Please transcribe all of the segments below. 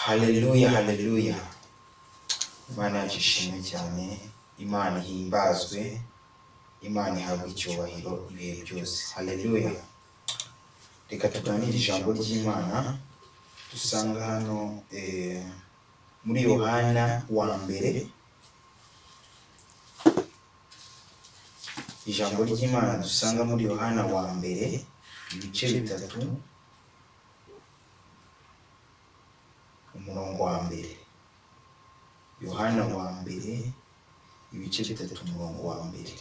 Haleluya, haleluya. Imana yacu ishimwe cyane, Imana ihimbazwe, Imana ihabwe icyubahiro ibihe byose. Haleluya. Reka tuganire ijambo ry'Imana dusanga hano muri Yohana wa mbere. Ijambo ry'Imana dusanga muri Yohana wa mbere ibice 3 umurongo wa mbere. Yohana wa mbere ibice 3 umurongo wa mbere.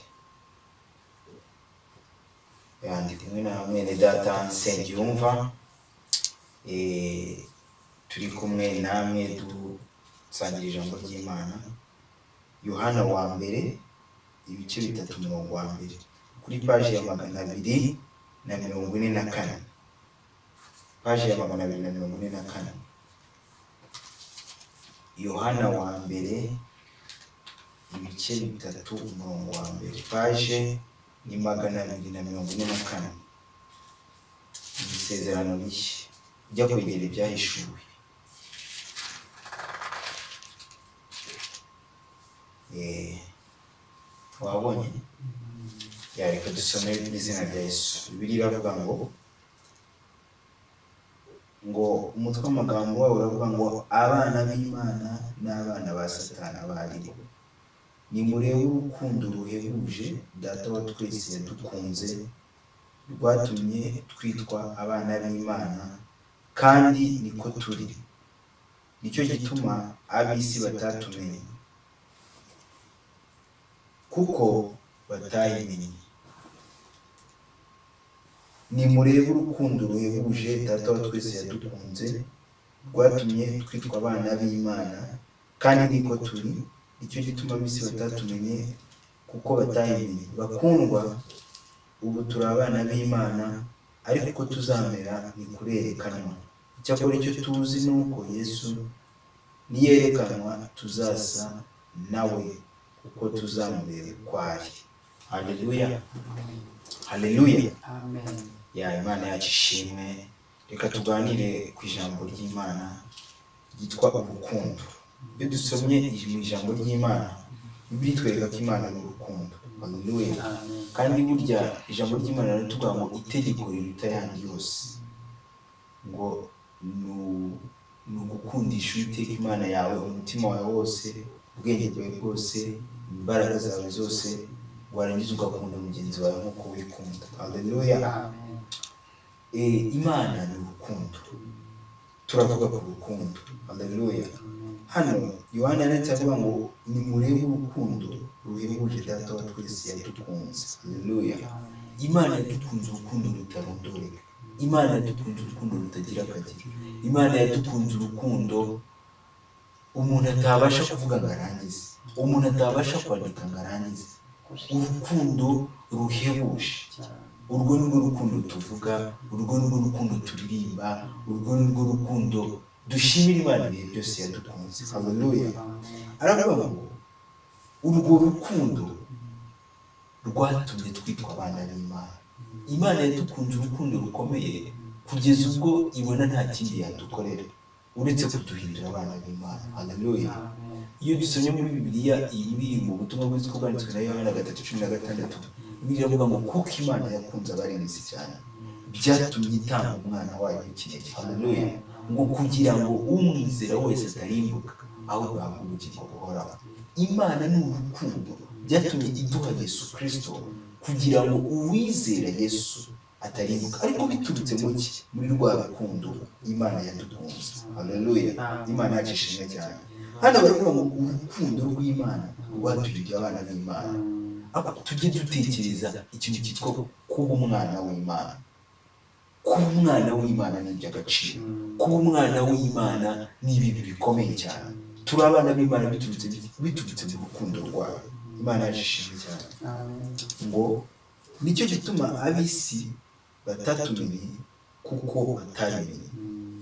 Ndi kumwe na mwene data Nsengiyumva, turi kumwe namwe dusangira ijambo ry'Imana. Yohana wa mbere ibice 3 umurongo wa mbere, kuri paji ya 244, paji ya 244. Yohana wa mbere ibice 3 umurongo wa mbere, paje ni 244. Isezerano rishya ujya kwegera ibyahishuwe. Wabonye? Reka dusome mu izina rya Yesu. Bibiliya iravuga ngo umutwe w'amagambo wabo uravuga ngo abana b'Imana n'abana ba Satani abaribo. Nimurebe urukundo ruhebuje Data wa twese yadukunze, rwatumye twitwa abana b'Imana, kandi niko turi. Nicyo gituma ab'isi batatumenye, kuko batayimenye. Nimurebe urukundo ruhebuje Data wa twese yadukunze, rwatumye twitwa abana b'Imana, kandi niko turi. Nicyo gituma ab'isi batatumenye, kuko batayimenye. Bakundwa, ubu turi abana b'Imana, ariko uko tuzamera ntikurerekanwa. Icyakora icyo tuzi ni uko Yesu niyerekanwa tuzasa nawe, kuko tuzamureba uko ari. Haleluya, haleluya. Amen. Ya Imana yacu ishimwe. Reka tuganire ku ijambo ry'Imana ryitwa urukundo. Iyo dusomye mu ijambo ry'Imana, Bibiliya itwereka ko Imana ni urukundo. Haleluya. Amen. Kandi burya ijambo ry'Imana riratubwira ngo itegeko riruta ayandi yose, ngo ni ugukundisha Uwiteka Imana yawe umutima wawe wose, ubwenge bwawe bwose, imbaraga zawe zose, warangiza ugakunda mugenzi wawe nk'uko wikunda. Haleluya. Amen. Imana ni urukundo. Turavuga ku rukundo. Haleluya. Hano Yohana yanditse avuga ngo nimurebe urukundo ruhebuje Data wa twese yadukunze. Haleluya. Imana yadukunze urukundo rutarondoreka. Imana yadukunze urukundo rutagira akagero. Imana yadukunze urukundo umuntu atabasha kuvuga ngo arangize, umuntu atabasha kwandika ngo arangize. Urukundo ruhebuje. Urwo ni rwo rukundo tuvuga, urwo ni rwo rukundo turirimba, urwo ni rwo rukundo dushimira Imana ibihe byose yadukunze. Haleluya. Aravuga ngo urwo rukundo rwatumye twitwa abana b'Imana. Imana yadukunze urukundo rukomeye kugeza ubwo ibona nta kindi yadukorera uretse kuduhindura abana b'Imana. Haleluya. Iyo dusomye muri Bibiliya iri mu butumwa bwiza bwanditswe na Yohana 3:16, Bibiliya iravuga ngo kuko Imana yakunze abari mu isi cyane, byatumye itanga umwana wayo w'ikinege. Haleluya. Ngo kugira ngo umwizera wese atarimbuka, ahubwo ahabwe ubugingo buhoraho. Imana ni urukundo, byatumye iduha Yesu Kristo kugira ngo uwizera Yesu atarimbuka, ariko biturutse mu ki? Muri rwa rukundo Imana yadukunze. Haleluya. Imana yacu ishimwe cyane. Hano baravuga ngo urukundo rw'Imana rwaturindiye abana b'Imana. Tujye dutekereza ikintu cyitwa kuba umwana w'Imana. Kuba umwana w'Imana ni iby'agaciro. Kuba umwana w'Imana ni ibintu bikomeye cyane. Turi abana b'Imana biturutse mu rukundo rwayo. Imana yacu ishimwe cyane. Ngo nicyo gituma ab'isi batatumenye kuko batayimenye.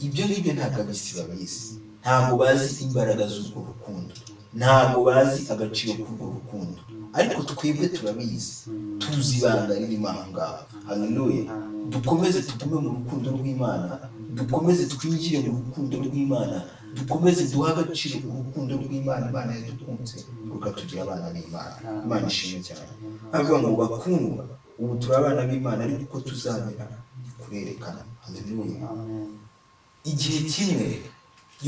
Ibyo ngibyo ntabwo ab'isi babizi. Ntabwo bazi imbaraga z'urwo rukundo, ntabwo bazi agaciro k'urwo rukundo, ariko twebwe turabizi, tuzi ibanga ririmo aho ngaho. Haleluya. Dukomeze tugume mu rukundo rw'Imana, Dukomeze twinjire mu rukundo rw'Imana, dukomeze duhe agaciro urukundo rw'Imana. Imana yadukunze rukatugira abana b'Imana. Imana ishimwe cyane. Avuga ngo: "Bakundwa, ubu turi abana b'Imana, ariko uko tuzamera kurerekana." Haleluya. Igihe kimwe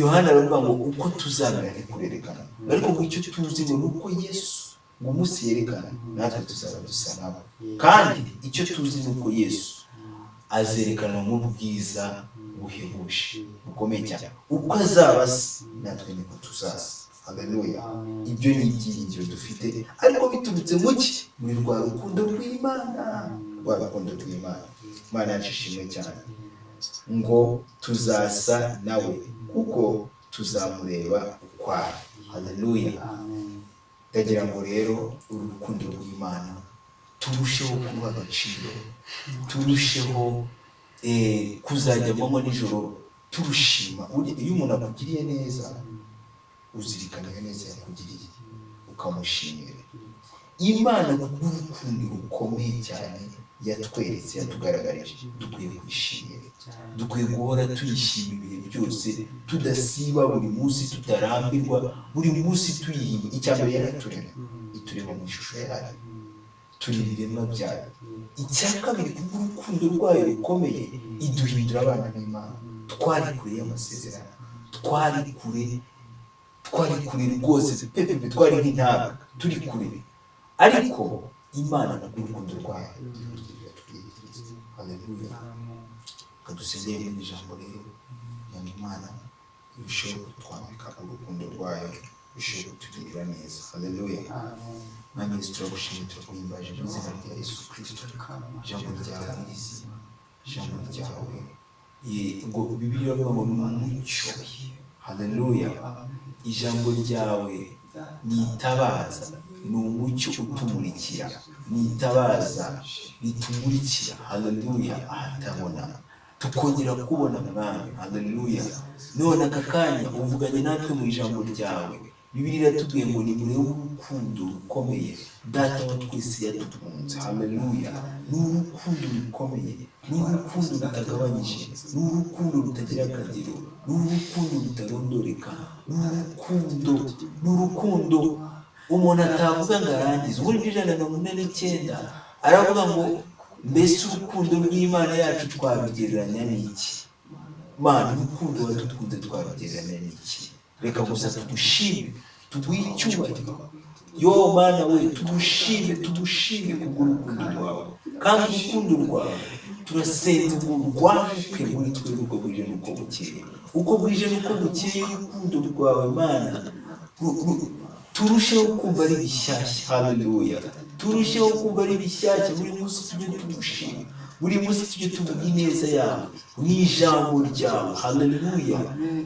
Yohana aravuga ngo uko tuzamera ntikurerekana, ariko ngo icyo tuzi ngo ni uko Yesu ngo umunsi yerekana natwe tuzaba dusa nabo. Kandi icyo tuzi ni uko Yesu azerekanwa mu bwiza buhebuje bukomeye cyane. Uko azaba asa natwe niko tuzaza. Haleluya. Ibyo ni ibyiringiro dufite, ariko biturutse mu ki? Muri rwa rukundo rw'Imana, rwa rukundo rw'Imana. Imana yacu ishimwe cyane. Ngo tuzasa nawe kuko tuzamureba ukwayo. Haleluya. Ndagira ngo rero uru rukundo rw'Imana turusheho kuruha agaciro, turusheho kuzajya amanywa nijoro turushima. Burya iyo umuntu akugiriye neza, uzirikana iyo neza yakugiriye ukamushimira. Imana kubw'urukundo rukomeye cyane yatweretse, yatugaragarije, dukwiye kwishimira, dukwiye guhora tuyishima ibihe byose, tudasiba, buri munsi, tutarambirwa, buri munsi tuyihimba. Icya mbere, yaraturema, iturema mu ishusho yayo, turi ibiremwa byayo. Icya kabiri, kubw'urukundo rwayo rukomeye, iduhindura abana b'Imana. Twari kure y'amasezerano, twari kure, twari kure rwose pepepe, twari nk'intabwa, turi kure, ariko Imana kubw'urukundo rwayo itugirira twiyeguriza. Haleluya. Kadusengere muri iri jambo rero, kugira ngo Imana irusheho kutwambika urukundo rwayo, irusheho kutugirira neza. Haleluya. Mwami Yesu, turagushimye, turaguhimbaje mu izina rya Yesu Kristo. Ijambo ryawe ni rizima, ijambo ryawe ngo Bibiliya iravuga ngo ni umucyo. Haleluya. Ijambo ryawe ni itabaza, ni umucyo utumurikira, ni itabaza ritumurikira, haleluya, ahatabona tukongera kubona, Mwami. Haleluya. None aka kanya uvuganye natwe mu ijambo ryawe. Bibiliya iratubwiye ngo nimurebe urukundo rukomeye Data wa twese yadukunze. Haleluya. Ni urukundo rukomeye, ni urukundo rutagabanyije, ni urukundo rutagira akagero, ni urukundo rutarondoreka, ni urukundo, ni urukundo umuntu atavuga ngo arangize. Ubundi 149 aravuga ngo: "Mbese urukundo rw'Imana yacu twabigereranya n'iki?" Mana, urukundo wadukunze twabigereranya n'iki? Reka gusa tugushime, tuguhe icyubahiro. Yo Mana we, tugushime, tugushime kubw'urukundo rwawe. Kandi urukundo rwawe turasenze ngo rwaguke muri twebwe uko bwije n'uko bukeye, uko bwije n'uko bukeye. Urukundo rwawe, Mana, turusheho kumva ari bishyashya. Haleluya. Turusheho kumva ari bishyashya. Buri munsi tujye tugushima, buri munsi tujye tuvuga ineza yawe mu ijambo ryawe. Haleluya.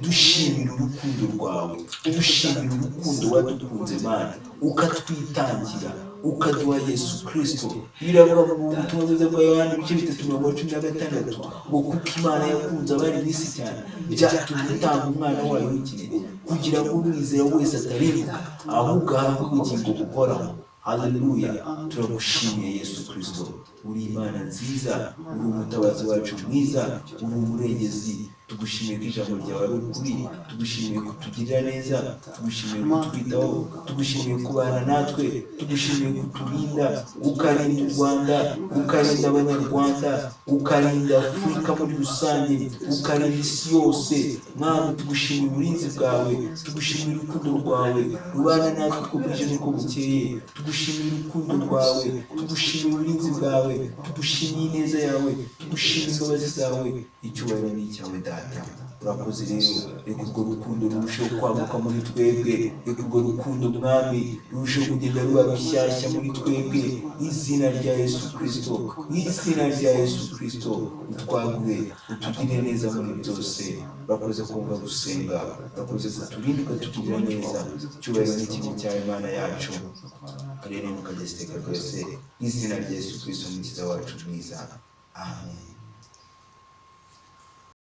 Dushimira urukundo rwawe, dushimira urukundo wadukunze, Mana, ukatwitangira, ukaduha Yesu Kirisito. Biravuga mu butumwa bwiza bwa Yohani ibice 3 mirongo 16 ngo: "Kuko Imana yakunze abari mu isi cyane, byatumye itanga umwana wayo w'ikinege, kugira ngo umwizera wese atarimbuka, ahubwo ahabwe ubugingo buhoraho." Haleluya. Turagushimiye Yesu Kirisito. Uri Imana nziza, uri umutabazi wacu mwiza, uri umurengezi. Tugushimiye ko ijambo ryawe ari ukuri, tugushimiye kutugirira neza, tugushimiye kutwitaho, tugushimiye kubana natwe, tugushimiye kuturinda, ukarinda u Rwanda, ukarinda Abanyarwanda, ukarinda Afurika muri rusange, ukarinda isi yose. Mwami, tugushimiye uburinzi bwawe, tugushimiye urukundo rwawe rubana natwe uko bwije n'uko bukeye. Tugushimiye urukundo rwawe, tugushimiye uburinzi bwawe, tugushimiye ineza yawe, tugushimiye imbabazi zawe. Icyubahiro ni icyawe, Data. Urakoze rero. Reka urwo rukundo rurusheho kwaguka muri twebwe. Reka urwo rukundo, Mwami, rurusheho kugenda ruba rushyashya muri twebwe. Izina rya Yesu Kirisito, izina rya Yesu Kirisito, utwagure, utugire neza muri byose. Urakoze kumva gusenga, urakoze kuturinda, ukatugirira neza. Icyubahiro ni ikibi cyawe, Imana yacu, karere mukageza iteka ryose. Izina rya Yesu Kirisito, Umukiza wacu mwiza, amen.